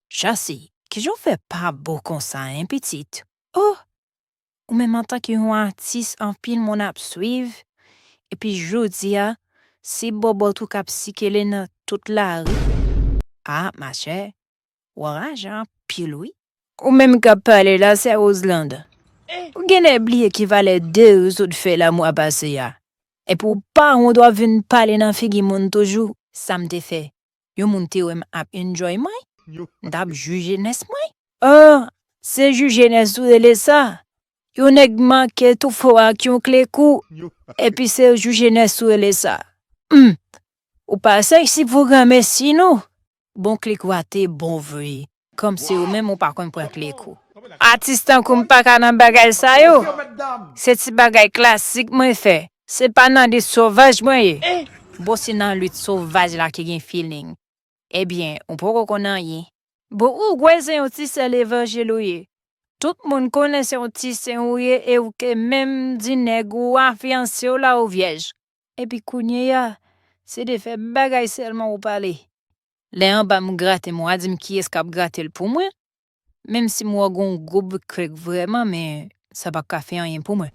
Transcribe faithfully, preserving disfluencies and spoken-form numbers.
Chasi, kijan w fè pa bo konsa, en, pitit? Oh! Ou menm antanke yon atis anpil moun ap swiv, epi jodi a, se bòbòt ou k ap sikile nan tout lari. Ah, machè, w anraje anpil, wi. Ou menm k ap pale la, sè Roselande. Ou genlè bliye ki valè de ri sot fè lanmou a pase a. Epi w pa wont w ap vin pale nan figi moun toujou. Sa m te fè? Yon moun te wè m ap enjoy mwen? M t ap jije nès mwen? Oh, se jije nès ou rele sa? Yon nèg manke toufe w ak yon kle kou, epi se jije nès ou rele sa? Hmm, ou pa sèk si pou granmesi nou? Bon, kle kou a te bon vre, kòmsi ou menm ou pa konn pran kle kou. Atis tankou m pa ka nan bagay sa yo. Se ti bagay klasik mwen fè. Se pa nan lit sovaj mwen ye. Bon, se nan lit sovaj la ki gen feeling. Ebyen, ou poko konn anyen. Bon, ou kwè se yon ti sè levanjil ou ye. Tout moun konnen se yon ti sen ou ye e ou ke menm di nèg ou a fiyanse w la ou vyèj. Epi kounye a, se de fè bagay sèlman ou pale. Lè anba m grate m, w a di m kiyès k ap grate l pou mwen? Menm si m wè gon gwo bout krèk vrèman, men sa p ap ka fè anyen pou mwen.